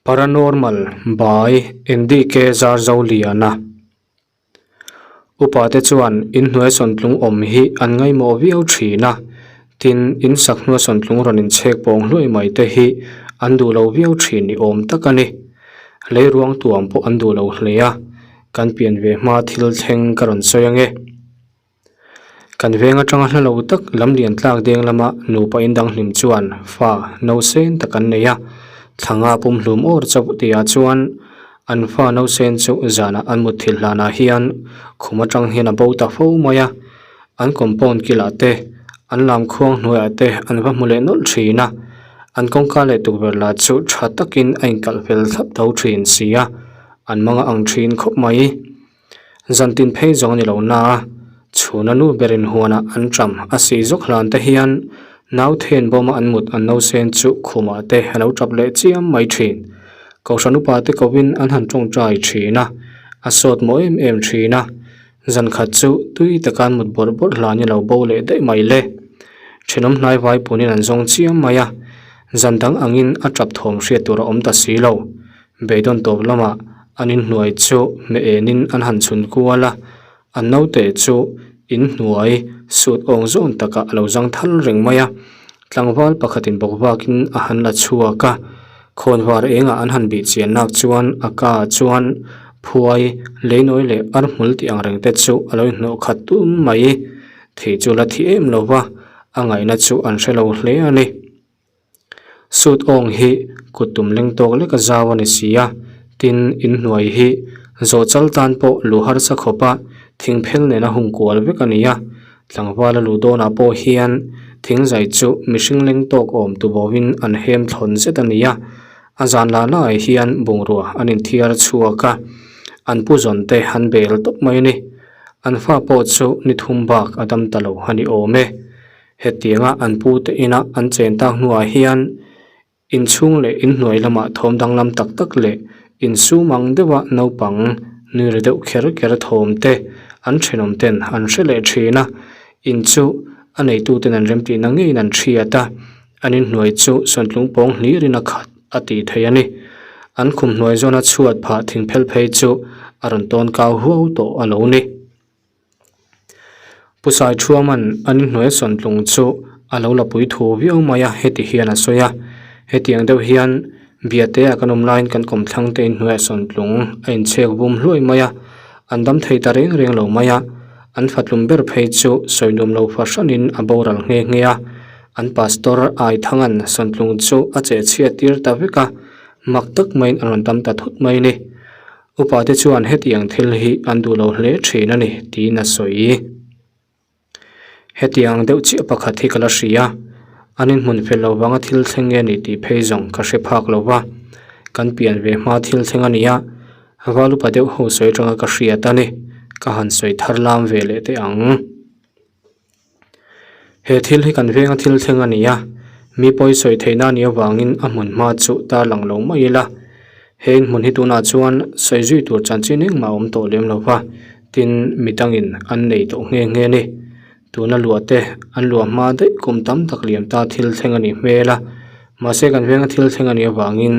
Paranormal by NDK Zarzoliana Upa te chuan inhnuai sawntlung awm hi an ngaimawh viau thin a, tin in sak hnua sawntlung rawn inchhek pawng hluai mai te hi an duh lo viau thin ni awm tak a ni. Lei ruang tuam pawh an duh lo hle a, kan pian ve hma thil thleng ka rawn sawi ange. Kan veng atanga hla lo tak lam lian tlak deng lama nupa indang hlim chuan fa no sen tak an nei a, thlanga pumhlum awr chauh tihah chuan an fa no sen chu zanah an mutthilh hlanah hian khum atang hian a bo ta fo mai a, an compound kilah te an lam khuang hnuaiah te an va hmu leh nawlh thin a, an kawngka leh tukverh lah chu tha takin a inkalh fel thlap tho thin si a, an mang a ang thin khawp mai. Zan tin phei zawng a ni lo na a, chhuna nu berin huanah an ṭam a si zawk hlan te hian nau then bawma an mut an no sen chu khumah te a lo ṭap leh chiam mai ṭhin. Kohhran upa te kovin an han ṭawngṭai ṭhin a, a sawt maw em em ṭhin a, zan khat chu tui taka an mut bawrh bawrh hlan i lo bo leh daih mai le. Ṭhenawm hnai vai punin an zawng chiam mai a, zan dang angin a ṭap thawm hriat tur a awm ta si lo. Beidawn tawp lamah an inhnuai chu hmeh enin an han chhun kual a, an naute chu inhnuai sut awng zawn takah a lo zang thal reng mai a. Tlangval pakhatin bawk vakin a han la chhuak a, khawnvar engah an han bih chian nak chuan a ka chuan phuai, leinawi leh ar hmul tih ang reng te chu a lo inhnawh khat tum mai. Thei chu la thi em lo va, a ngaihna chu an hre lo hle a ni. Suit awng hi kut tum leng tawk lek a zau a ni si a, tin inhnuai hi zawh chal tan pawh luh harsa khawp a thing phel nena hung kual vek a ni a, tlangval a luh dawnah pawh hian thing zai chu mihring leng tawk awm tu bawhin an hem thlawn zet a ni a, a zan lah lah ah hian bungrua an inthiar chhuak a, an pu zawn te an bel tawp mai a ni, an fa pawh chu ni thum bak a dam ta lo a ni awm e. Hetianga an pute ina an chen tak hnuah hian inchhung leh inhnuai lamah thawm danglam tak tak leh insum ang deuha naupang nui ri deuh kher kher thawm te an thenawm ten an hre leh thin a, in chu a neituten an remtihna ngeiin an hriat a, an inhnuai chu sawntlung pawng hlirin a khat a tih theih a ni. An khum hnuai zawna chhuat phah thingphel phei chu a rawn tawn kau huau tawh a lo ni. Pu Saithuaman an inhnuai sawntlung chu a lo la pui thu viau mai a, heti hian a sawi a, hetiang deuh hian Biate ah kan awm laiin kan kawmthlang te inhnuaiah sawntlung a inchhek vum hluai mai a, an dam thei ta reng reng lo mai a, an fatlum ber phei chu sawi nuam lo fahranin a boral nghe nghe a, an pastor Aithangan sawntlung chu a chehchhiat tir ta vek a, mak tak maiin a rawn dam ta thut mai a ni. Upa te chuan hetiang thil hi an duh lo hle thin a ni tiin a sawi. Hetiang deuh chiah pakhat hi ka la hria, an inhmun fel lo vanga thil thleng nge ni tih phei zawng ka hre phak lo va, kan pian ve hma thil thleng a ni a, val upa deuh ho sawi atanga ka hriat a ni, ka han sawi thar lam ve leh teh ang. He thil hi kan venga thil thleng a ni a, mi pawi sawi theihna a nih avangin a hmun hma chu tar lang lo mai ila. He inhmun hi tunah chuan sawi zui tur chanchin engmah a awm tawh lem lo va, tin mi dangin an nei tawh nghe nghe a ni. Tuna luah te an luah hma daih kum tam tak liam ta thil thleng a nih hmel a, mahse kan venga thil thleng a nih avangin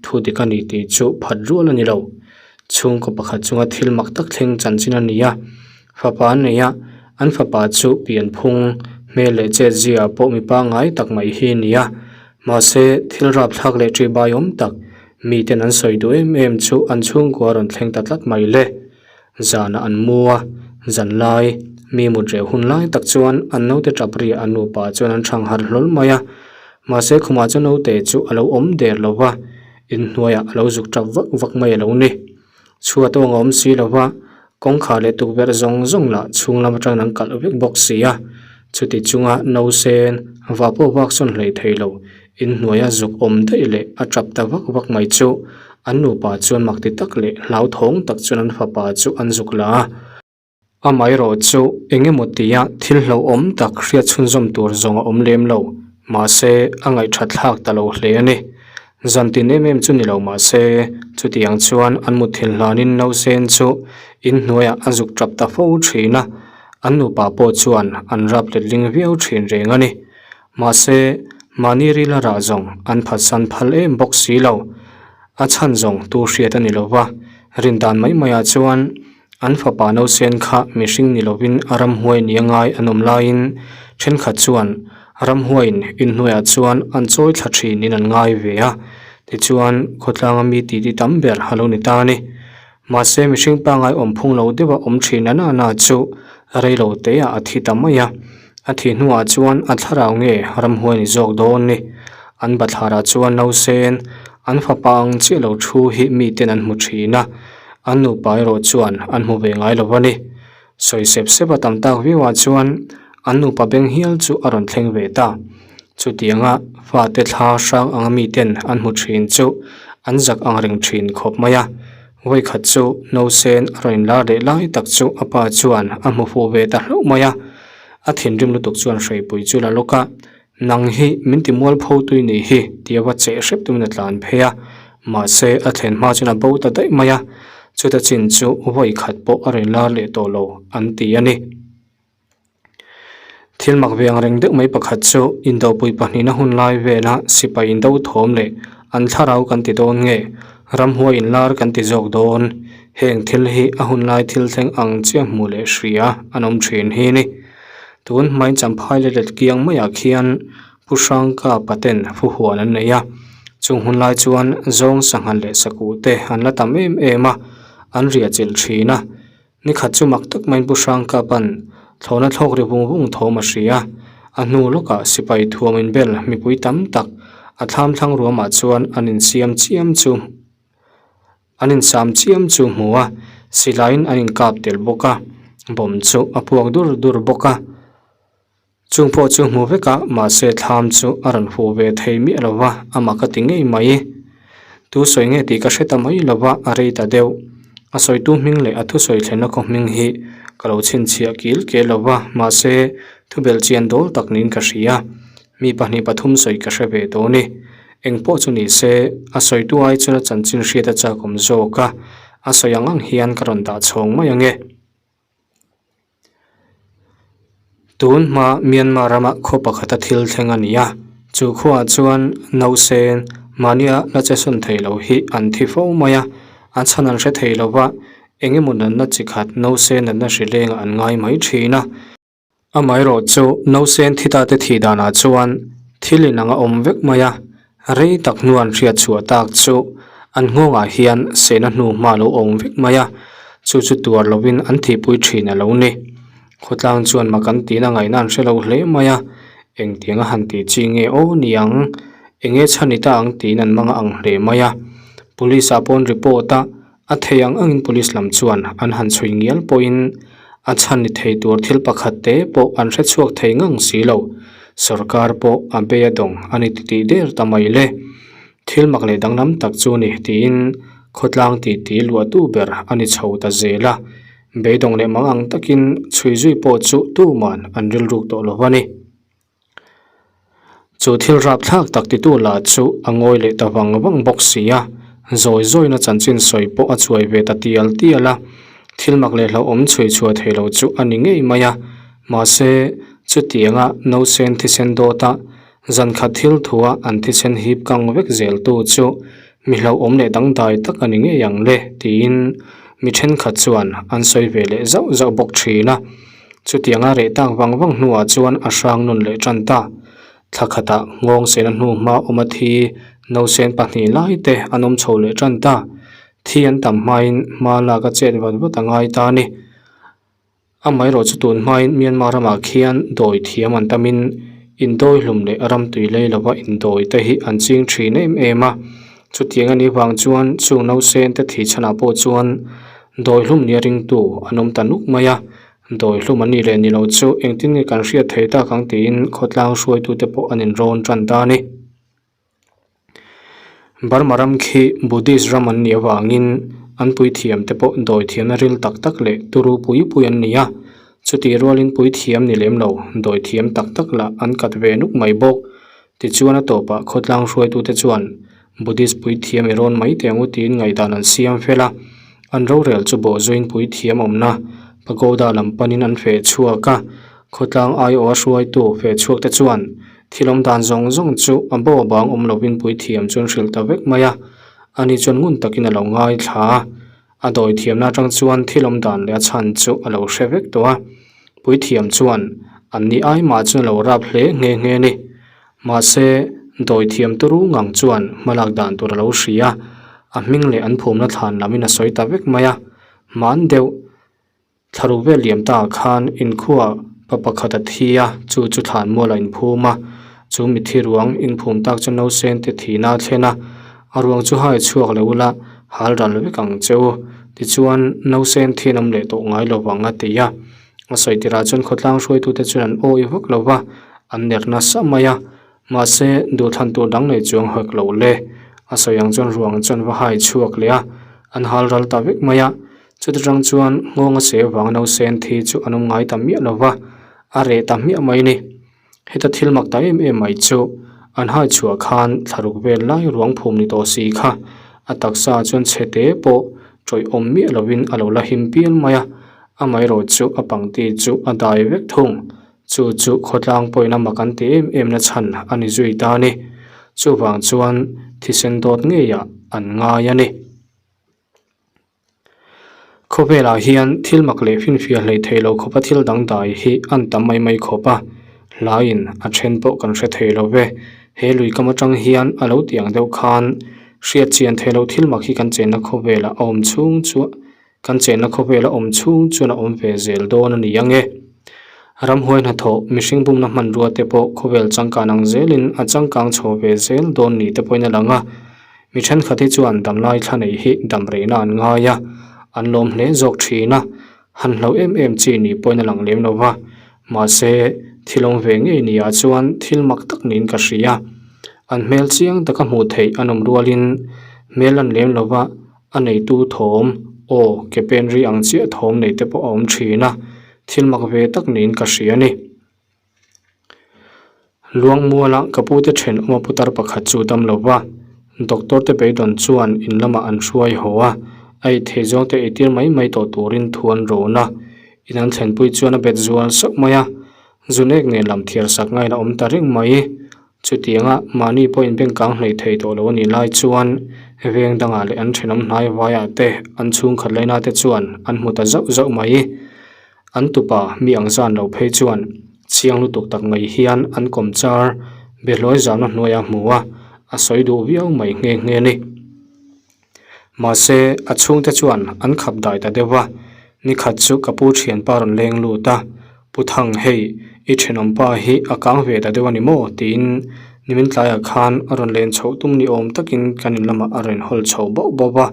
thu dik a ni tih chu phat rual a ni lo. Chhungkaw pakhat chunga thil mak tak thleng chanchin a ni a. Fapa an nei a, an fapa chu pianphung, hmel leh chet zia pawh mi pangngai tak mai hi a ni a. Mahse, thil rapthlak leh ṭihbai awm tak, miten an sawi duh em em chu an chhungkua rawn thleng ta tlat mai le. Zanah an mu a, zan lai, mi mut reh hun lai tak chuan an naute ṭap riah an nupa chuan an ṭhang harh hlawl mai a. Mahse, khumah chuan naute chu a lo awm der lo va, inhnuaiah a lo zuk ṭap vak vak mai a lo ni. Chhuat awng a awm si lo va, kawngkhar leh tukverh zawng zawng lah chhung lam atangin an kalh vek bawk si a. Chuti chunga no sen vah pawh vak sawn hlei thei lo, inhnuaia zuk awm daih leh a tap ta vak vak mai chu an nupa chuan mak ti tak leh hlauthawng tak chuan an fapa chu an zuk la a. Amaherawh chu eng emaw tia thil hlauhawm tak hriat chhunzawm tur zawng a awm lem lo, mahse a ngaihthat thlak ta lo hle a ni. Zan tin em em chu ni lo mahse chutiang chuan an mutthilh hlanin nausen chu inhnuaiah a zuk tap ta fo thin a, an nupa pawh chuan an rap letling viau thin reng a ni. Mahse mahni rila rah zawng an phatsan phal em bawk si lo. A chhan zawng tu hriat a ni lo va, rin dan mai maiah chuan an fapa nausen kha mihring ni lovin a ramhuai ni a ngai an awm laiin thenkhat chuan ramhuaiin inhnuaiah chuan an chawi thla thinin an ngai ve a, tichuan khawtlanga mi titi tam ber a lo ni ta a ni. Mahse mihring pangngai awm phung lo deuha awm thin a nana chu reilo teah a thi ta mai a, a thih hnuah chuan a thlarau nge ramhuai ni zawk dawn ni. An bathlarah chuan nausen an fapa ang chiah lo thu hi miten an hmu thin a, an nupa erawh chuan an hmu ve ngai lo a ni. Sawi sep sep a tam tak viauah chuan an nupa beng hial chu a rawn thleng ve ta. Chutianga fate thla hrang anga miten an hmu thin chu an zak ang reng thin khawp mai a. Vawikhat chu nausen a rawn inlar leh lai tak chu a pa chuan a hmu fuh ve ta hlauh mai a. A thinrim lutuk chuan hreipui chu la lawk a, Nang hi min ti mual pho tui nih hi tia va cheh hrep tumin a tlan phei a. Mahse a thlen hma chuan a bo ta daih mai a. Chuta chin chu vawikhat pawh a rawn inlar leh tawh lo an ti a ni. Thil mak ve ang reng deuh mai pakhat chu indopui pahnihna hun lai vela sipai indo thawm leh an thlarau kan ti dawn nge ramhuai inlar kan ti zawk dawn. Heng thil hi a hun lai thil thleng ang chiah hmuh leh hria an awm thin hi ni. Tun hmain Champhai leh let kiang maiah khian Pu Hrangka paten phuhuan an nei a, chung hun lai chuan zawng sangha leh sakuh te an la tam em em a, an riah chilh thin a. Nikhat chu mak tak maiin Pu Hrangka pan thlawhna thlawk ri vung vung thawm a hria. A hnu lawkah sipai thuam inbel mipui tam tak a thlam thlang ruamah chuan an insiam chiam chu an insam chiam chu hmu a, silaiin an inkap tel bawk a, bomb chu a puak dur dur bawk a. Chung pawh chu hmu vek a, mahse thlam chu a rawn fuh ve thei miah lo va, amah ka ti ngei mai. Tu sawi nge tih ka hre ta mai lo va, a rei ta deuh. A sawitu hming leh a thusawi thlenna khaw hming hi ka lo chhinchhiah kil ke lo va, mahse thubelh chian dawl tak niin ka hria. Mi pahnih pathum sawi ka hre ve tawh a ni. Eng pawh chu ni se, a sawitu ai chuan a chanchin hriat a chakawm zawk a, a sawi ang ang hian ka rawn dah chhawng mai ang e. Tun hma Myanmar rama khaw pakhata thil thleng a ni a, chu khuaah chuan nausen mahnia la che sawn thei lo hi an thi fo mai a, a chhan an hre thei lo va, eng emaw natna chi khat nausen natna hri lengah an ngai mai thin a. Amaherawh chu nausen thi ta te thih danah chuan thil inang a awm vek mai a, rei tak hnuan hriat chhuah tak chu an nghawngah hian sehna hnu hma lo awm vek mai a, chu chu tuar lovin an thihpui thin a lo ni. Khawtlang chuan mak an tihna ngaihna an hre lo hle mai a, engtiang a han tih chi nge aw ni ang, enge chhan ni ta ang tiin an mang a ang hle mai a. Police ah pawn report a A thei ang angin police lam chuan an han chhui ngial pawhin a chhan ni thei tur thil pakhat te pawh an hre chhuak thei ngang si lo. Sorkar pawh a bei a dawng a ni titih der ta mai le. Thil mak leh danglam tak chu ni tiin khawtlang titi luahtu ber a ni chho ta zel a. Beidawng leh mang ang takin chhui zui pawh chu tuman an rilruk tawh lo a ni. Chu thil rapthlak tak titu lah chu a ngawi leh ta vang vang bawk si a, zawi zawina chanchin sawi pawh a chuai ve ta tial tial a, thil mak leh hlauhawm chhui chhuah thei lo chu a ni ngei mai a, mahse chutianga nausen thisen dawta zankhat thil thua an thisen hip kang vek zel tu chu mi hlauhawm leh dangdai tak a ni ngei ang le tiin mi thenkhat chuan an sawi ve leh zauh zauh bawk thin a. Chutianga reh tak vang vang hnuah chuan a hrang nawn leh tan ta. Thla khatah nghawng sena hnu hma awm a thi nausen pahnih lai te an awm chho leh tan ta. Thi an tam hmain hma lak a chet vat vat a ngai ta a ni. Amaherawh chu tun hmain Myanmar ramah khian dawi thiam an tamin indawi hlum leh ram tui lei lova indawi te hi an ching thin em em a. Chutiang a nih vang chuan chung nausen te thih chhanah pawh chuan dawi hlum nia ringtu an awm ta nuk mai a. Dawi hlum an nih leh ni lo chu engtin nge kan hriat thei tak ang tiin khawtlang hruaitute pawh an inrawn tan ta a ni. Burma ram khi Buddhist ram an nih avangin an puithiam te pawh dawi thiamna ril tak tak leh turu pui pui an ni a, chutih rualin puithiam ni lem lo dawi thiam tak tak lah an kat ve nuk mai bawk. Tichuan a tawpah khawtlang hruaitute chuan Buddhist puithiam i rawn mai teh ang u tiin ngaihdan an siam fel a, an rorel chu bawhzuiin puithiam awmna pagoda lam panin an feh chhuak a, khawtlang aiawha hruaitu feh chhuak te chuan thil awm dan zawng zawng chu a bo a bang awm lovin puithiam chu an hrilh ta vek mai a. Ani chuan ngun takin a lo ngaithla a, a dawi thiamna atang chuan thil awm dan leh a chhan chu a lo hre vek tawh a. Puithiam chuan an ni ai mah chuan a lo rap hle nghe nghe a ni. Mahse, dawi thiam turu ngang chuan hmalak dan tur a lo hria a, a hming leh an phumna thlan lamin a sawi ta vek mai a, hman deuh. Thlaruk vel liam ta ah khan inkhuah pa pakhat a thi a, chu chu thlan mual a inphum a, chu mithi ruang inphum tak chu nausen te thihna a thlen a, a ruang chu hai chhuak lo ula hal ral vek ang che u, tichuan nausen thi an awm leh tawh ngai lo vang a ti a, a sawi tirah chuan khawtlang hruaitute chuan an awi vak lo va, an ner nasa mai a. Mahse, duhthlan tur dang nei chuang hawk lo le. A sawi ang chuan ruang chuan va hai chhuak leh a, an hal ral ta vek mai a. Chuti tang chuan nghawng a seh vang nausen thi chu an awm ngai ta miah lo va, a reh ta hmiah mai ni. Heta thil mak ta em em mai chu, an hai chhuah khan thlaruk vel lai ruang phum ni tawh si kha, a taksa chuan chhe te pawh tawih awm miah lovin a lo la him pial mai a, amaherawh chu a pangti chu a dai vek thung. Chu chu khawtlang pawhin a mak an ti em em na chhan a ni zui ta a ni. Chuvang chuan thisen dawt ngeiah an ngai a ni. Khawvelah hian thil mak leh finfiah hlei thei lo khawpa thil dangdai hi an tam mai mai khawp a, hlaiin a then pawh kan hre thei lo ve. He lui kam atang hian a lo ti ang deuh khan hriat chian thei lo thil mak hi kan chenna khawvelah a awm chhung chu Kan chenna khawvela awm chhung chuan a awm ve zel dawn a ni ang e. Ramhuai hnathawh, mihring bumna hmanrua te pawh khawvel changkan ang zelin a changkang chho ve zel dawn ni te pawhin a lang a. Mi thenkhat hi chuan damlai thla neih hi dam reihna an ngai a, an lawm hle zawk thin a, han hlo em em chi ni pawhin a lang lem lo va. Mahse, thil awm ve ngei ni ah chuan thil mak tak niin ka hria. An hmel chiang taka hmuh theih an awm rualin hmel an lem lo va, A neitu thawm, aw, ke pen ri ang chiah thawm nei te pawh a awm thin a, thil mak ve tak niin ka hria a ni. Luangmuala ka pute thenawma putar pakhat chu dam lo va, doctor te beidawn chuan in lamah an hruai haw a, a ei thei zawng te eitir mai mai tawh turin thu an rawn a, in an thlenpui chuan a bet zual sauh mai a, zunek nen lam thiar sak ngain a awm ta reng mai. Chutianga mahni pawhin bank kang hleih thei tawh lo a nih lai chuan veng dangah leh an thenawm hnai vaiah te an chhungkhat laina te chuan an hmu ta zauh zauh mai. An tupa mi ang zan lo phei chuan chiang lutuk tak mai hian an kawm char behlawi zahna hnuaiah a hmu a, a sawi duh viau mai nghe nghe a ni. Mahse, a chhungte chuan an khap dai ta deuh va, Nikhat chu ka pu thianpa rawn leng lut a, Pu Thang hei, i thenawmpa hi a kang ve ta deuh a ni maw? tiin nimin tlaiah khan a rawn len chhoh tum ni awm takin kan in lamah a rawn hawl chho bauh bauh va,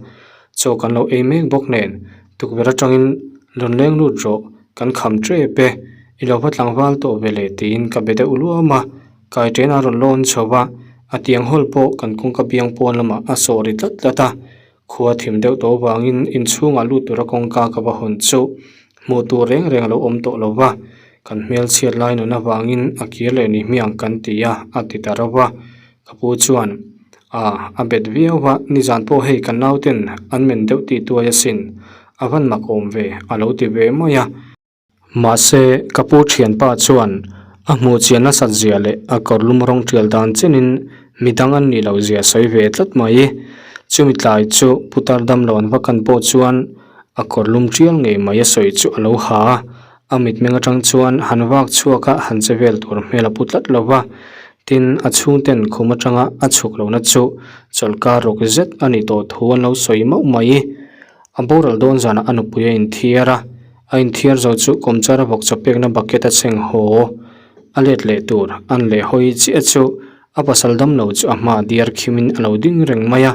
chaw kan lo ei mek bawk nen tukverh atangin rawn leng lut rawh, kan kham tep e, i lo va tlangval tawh ve le tiin ka be deuh luam a. Kai ṭen a rawn lawn chho va, a tiang hawl pawh kan kawngka biang pawn lamah a sawh ri tlat tlat a. Khua thim deuh tawh avangin inchhungah lut tura kawngka ka va hawn chu hmuh tur reng reng a lo awm tawh lo va, kan hmel chhiat lai nun avangin a kir leh ni hmiang kan ti a, a ti ta rauh va. Ka pu chuan, A, a bet viau va, nizan pawh hei kan nauten an men deuh tih tuai asin, a van mak awm ve, a lo ti ve mai a. Mahse, ka pu thianpa chuan a hmuh chian nasat zia leh a kawrlum rawng tial dan chenin midang an nih loh zia sawi ve tlat mai. Chumi tlai chu putar damlo an va kan pawh chuan a kawrlum tial ngei mai a sawi chu a lo ha a, a mitmeng atang chuan han vak chhuak a han che vel tur hmel a pu tlat lo va. Tin, a chhungten khum atanga a chhuk lohna chu chawlhkar rawk zet a nih tawh thu an lo sawi mauh mai. A boral dawn zanah a nupui a inthiar a, a inthiar zo chu kawmchar a vawk chaw pekna bucket a chheng haw. A let leh tur an leh hawi chiah chu a pasal damlo chu a hma diar khimin a lo ding reng mai a.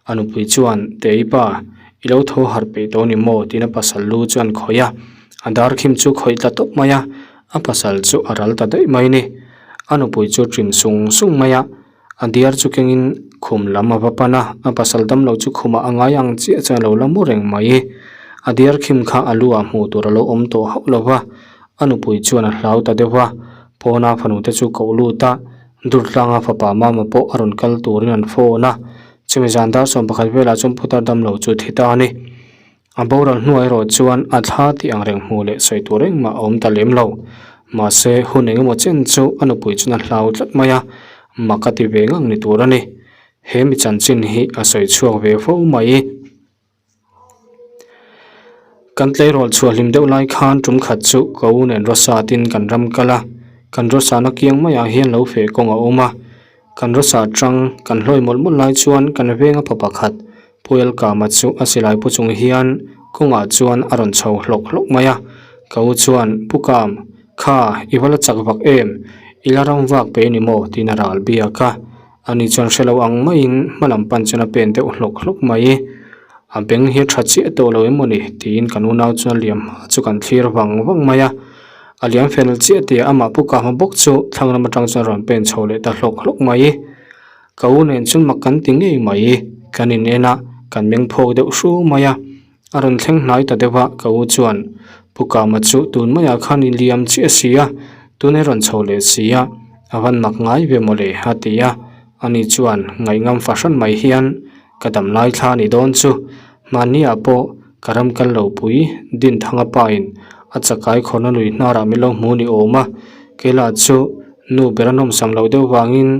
A nupui chuan, Tei pa, i lo tho harh peih tawh ni maw? tiin a pasal lu chu an khawih a. A dar khim chu khawih tla tawp mai a, a pasal chu a ral ta daih mai ni. A nupui chu ṭim sung sung mai a. A diar chu kengin khum lam a va pan a, a pasal damlo chu khumah a ngai ang chiah chuan a lo la mu reng mai. A diar khim kha a lu ah hmuh tur a lo awm tawh hauh lo va, a nupui chuan a hlau ta deuh va, pawna fanute chu koh lut a, Durtlanga fapa Mama pawh a rawn kal turin an phone a, chumi zan dar 11 velah chuan putar damlo chu thi ta a ni. A boral hnuah erawh chuan a thla tih ang reng hmuh leh sawi tur engmah a awm ta lem lo. Mahse, hun engemaw chen chu a nupui chuan a hlau tlat mai a, mak a ti ve ngang ni tur a ni. He mi chanchin hi a sawi chhuak ve fo mai. Kan tleirawl chhuah hlim deuh lai khan tum khat chu ka u nen Rosa tin kan ram kal a, kan Rosa na kiang maiah hian lo feh kawng a awm a. Kan Rosa atang kan hlawi mawlh mawlh lai chuan kan venga pa pakhat Puel Kama chu a silai pu chung hian kawngah chuan a rawn chho hlawk hlawk mai a. Ka u chuan, Pu Kam, kha i va la chak vak em? I la ram vak pe ni maw? tiin a ral biak a. Ani chuan hre lo ang maiin hma lam pan chuan a pen deuh hlawk hlawk mai. A beng hi a tha chiah tawh lo em mawni tiin kan unau chuan liam hma chu kan thlir vang vang mai a. A liam fel chiah tih amah pu Kahma bawk chu thlang lam atang chuan a rawn pen chho leh ta hlawk hlawk mai. Ka u nen chuan mak kan ti ngei mai. Kan in en a, kan meng phawk deuh hru mai a. A rawn thleng hnai ta deuh a, ka u chuan, Pu Kama chu tun maiah khan i liam chiah si a, tun i rawn chho leh si a, a van mak ngai ve mawle a ti a. Ani chuan ngaihngam fahran mai hian, Ka dam lai thla ni dawn chu, hmanniah pawh ka ram kal lo pui Dinthanga pain a chakai khawrna lui hnarah min lo hmu ni awm a, keilah chu nu ber a nawmsam loh deuh vangin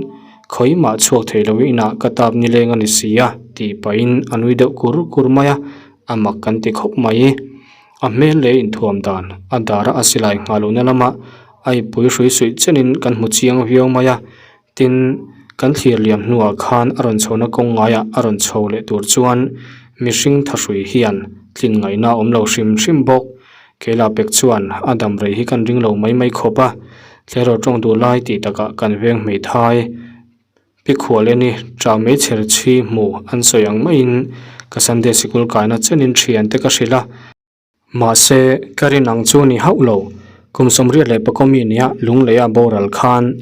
Khawi mah chhuak thei lo inah ka tap nileng a ni si a tih pahin a nui deuh kur kur mai a, a mak kan ti khawp mai. A hmel leh inthuam dan a dar a a silai nghah lohna lamah a ipui hrui suih chenin kan hmu chiang viau mai a, tin kan thlir liam hnuah khan a rawn chhohna kawng ngaiah a rawn chho leh tur chuan mihring thahrui hian tlin ngaihna a awm lo hrim hrim bawk. Keila pek chuan a dam rei hi kan ring lo mai mai khawp a, tleirawl tawng duh lai tih takah kan veng hmeithai Pikhual eni ṭah mai chher chhi hmu an sawi ang maiin ka Sunday sikul kaina chenin ṭhiante ka hrilh a. Mahse, ka rin ang chu ni hauh lo, kum 31 mi nia Lungleia boral khan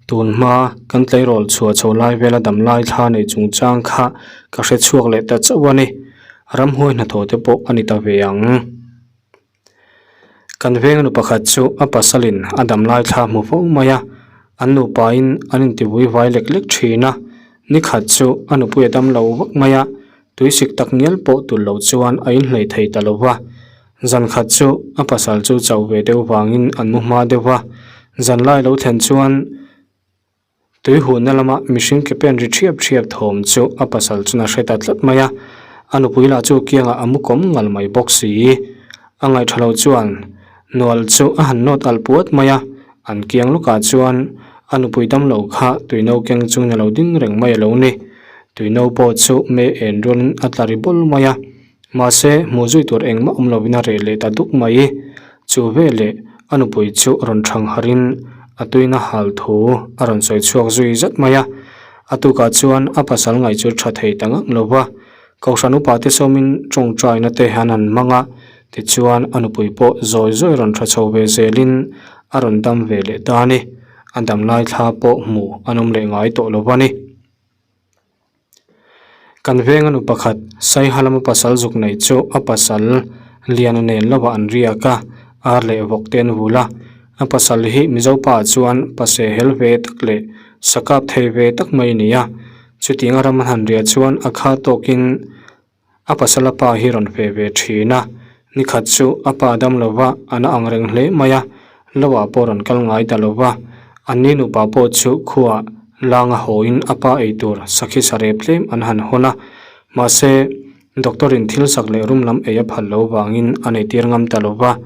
tun hma kan tleirawl chhuah chho lai vela dam lai thla nei chungchang kha ka hre chhuak leh ta chauh a ni. Ramhuai hnathawh te pawh a ni ta ve ang. Kan veng nu pakhat chu a pasalin a damlai thla hmu fo mai a, an nupain an intivui vai lek lek thin a. Ni khat chu a nupui a dam lo vak mai a, tuisik tak ngial pawh tul lo chuan a inhlei thei ta lo va. Zan khat chu a pasal chu chauh ve deuh vangin an mu hma deuh va, zan lai lo thlen chuan, Tui hunna lama mihring ke pen ri thiap thiap thawm chu a pasal chuan a hre ta tlat mai a, a nupui lah chu kiangah a mu kawm ngal mai bawk si. A ngaihṭha lo chuan nual chu a han nawt alh puat mai a, an kiang lukah chuan a nupui damlo kha tuino keng chungin a lo ding reng mai a lo ni. Tuino pawh chu mei en rualin a tla ri bawl mai a, Mahse, hmuh zui tur engmah awm lovin a reh leh ta duk mai. Chu veleh a nupui chu rawn thang harin a tuina hal thu a rawn sawi chhuak zui zat mai a. A tukah chuan a pasal ngaih chu tha thei ta ngang lo va. Kohhran upa te sawmin tawngtaina te an han hmang a, tichuan a nupui pawh zawi zawi rawn tha chho ve zelin a rawn dam ve leh ta a ni. A dam lai thla pawh hmuh an awm leh ngai tawh lo va ni. Kan venga nu pakhat Saiha lama pasal zuk neih chu a pasal Liana nen lovah an riak a, ar leh vawk te an vul a. A pasal hi Mizo pa ah chuan pase hel ve tak leh sakap thei ve tak mai a ni a. Chutiang a ram an han riah chuan a kha tawkin A pasala pa hi rawn fe ve thin a, nikhat chu a pa dam lo va, a na ang reng hle mai a, lo ah pawh rawn kal ngai ta lo va, anni nupa pawh chu khuaah langa hawiin a pa ei tur sakhi sa rep tlem an han hawn a, mahse doctor in thil sak leh rum lam ei a phal lo vangin a neitir ngam ta lo va,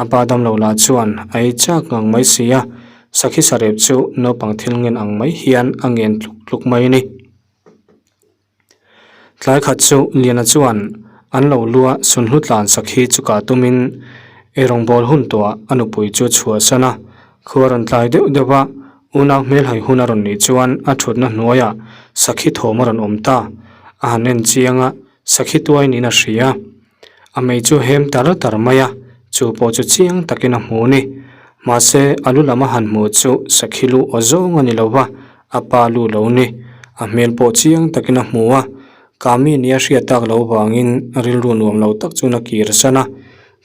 a pa dam lo lah chuan a ei chak ngang mai si a, sakhi sa rep chu naupang thil ngen ang mai hian a ngen tluk tluk mai a ni. Tlai khat chu Liana chuan an lo lua sunhlu tlan sakhi chu kah tumin eirawngbawl hun tawhah a nupui chu a chhuahsan a. Khua rawn tlai deuh deuh a, unau hmelhai hun a rawn nih chuan a thutna hnuaiah sakhi thawm a rawn awm ta. A han en chiang a, sakhi tuai niin a hria. A mei chu hem tar tar mai a, chu pawh chu chiang takin a hmu ni. Mahse, a lu lam a han hmuh chu sakhi lu aw zawng a ni lo va, a pa lu lo ni. A hmel pawh chiang takin a hmu a, Kami nia hriat tak lo vangin rilru nuam lo tak chuan a kir san a.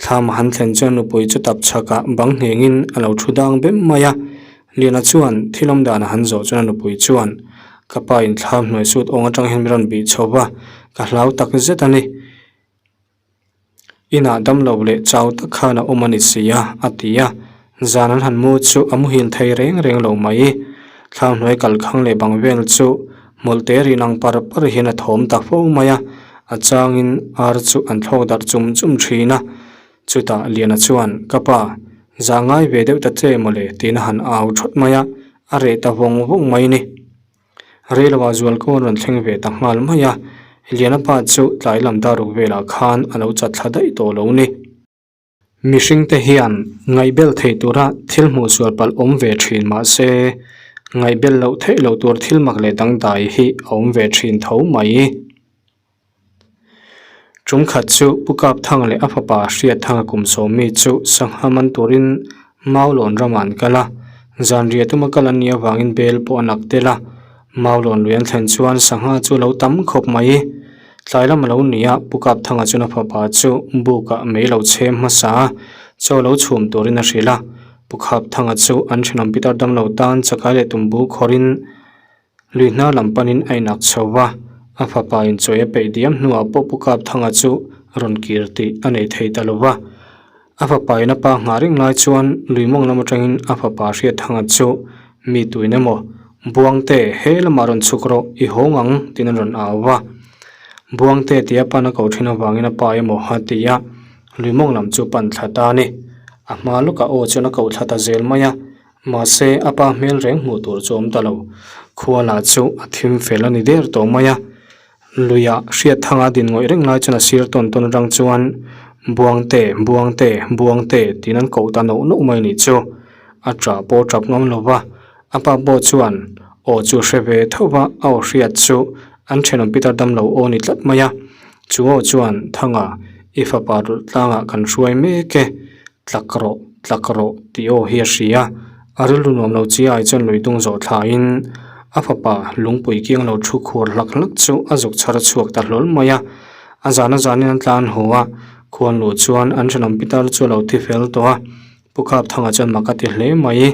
Thlam a han thlen chuan nupui chu tap chhakah bang nghengin a lo thu dang bem mai a. Liana chuan thil awm dan a han zawh chuan a nupui chuan, Ka pa in thlam hnuai sut awng atang hian min rawn bih chho va, ka hlau tak zet a ni. Inah damlo leh chau tak khan a awm a ni si a, a ti a. Zan an han mu chu a muhil thei reng reng lo mai. Thlam hnuai kalkhang leh bang vel chu. Hmawlhte rin ang par par hian a thawm ta fo mai a, a changin ar chu an thlawk darh chum chum thin a. Chutah Liana chuan, Ka pa, zah ngai ve deuh ta che mawle tiin a han au thawt mai a, a reh ta vawng vawng mai ni. Reiloah zualko an rawn thleng ve ta nghal mai a, Liana pa chu tlai lam dar ruk velah khan a lo chat thla daih tawh lo ni. Mihring te hian ngaihbel theih tura thil hmuh sual palh awm ve thin mah se, ngaihbel loh theih loh tur thil mak leh dangdai hi a awm ve thin tho mai. Tum khat chu Pu Kapthanga leh a fapa Hriatthanga kum sawmmi chu sangha man turin Maulawn ramah an kal a, zanriah tuma kal an nih avangin bel pawh a nak tel a, Maulawn lui an thlen chuan sangha chu a lo tam khawp mai. Tlai lam a lo ni a, Pu Kapthanga chuan a fapa chu bukah mei lo chhem hmasa a, chaw lo chhum turin a hrilh a, Pu Kapthanga chu an thenawm pitar damlo tan chakai leh tumbu khawrhin Lui hnar lam panin a inak chho va, a fapa inchawi a peih diam hnuah pawh Pu Kapthanga chu rawn kir tih a nei thei ta lo va. A fapa in a pa nghah reng lai chuan lui mawng lam atangin a fapa Hriatthanga chu mi tuin emaw, Buangte, he lamah rawn chhuk rawh, i hawng ang, tiin a rawn au va. Buangte tih a pan a ko thin avangin a pa emaw a ti a, lui mawng lam chu pan thla ta a ni. A hma lawkah aw chuan a ko thla ta zel mai a, Mahse, a pa hmel reng hmuh tur chu awm ta lo. Khua lah chu a thim fel a ni der tawh mai a. Luiah hriat thanga din ngawih reng lai chuan a sir tawn tawn atang chuan, Buangte, Buangte, Buangte tiin an koh ta noh noh mai nih chu. A ṭah pawh ṭap ngam lo va, a pa pawh chuan aw chu hre ve tho va, a aw hriat chu an ṭhenawm pitar damlo aw ni tlat mai a. Chu aw chuan, Thanga, i fapa rulh tlangah kan hruai mek e, Tlak rawh, tlak rawh tih aw hi a hria. A rilru nuam lo chi ai chuan lui dung zawh thlaiin a fapa lungpui kiang lo thu khuar hlak hlak chu a zuk chhar chhuak ta hlawl mai a. A zan a zanin an tlan haw a, khuan luh chuan an thenawm pitar chu a lo thi fel tawh a. Pu Khapthanga chuan mak a ti hle mai.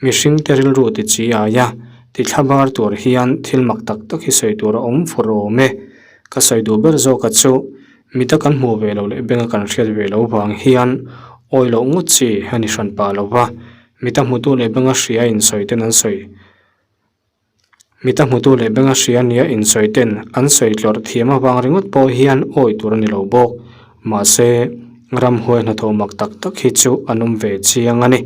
Mihring te rilru ti chi ai a, ti thla bar tur hian thil mak tak tak hi sawi tur a awm fur awm e. Ka sawi duh ber zawk a chu Mita kan hmuh ve loh leh benga kan hriat ve loh vang hian awi loh ngawt chi a ni hran pah lo va, mita hmutu leh benga hria insawi ten an sawi. Mita hmutu leh benga hria nia insawi ten an sawi tlawrh thiam avang ringawt pawh hian awi tur a ni lo bawk. Mahse, ramhuai hnathawh mak tak tak hi chu an awm ve chiang a ni.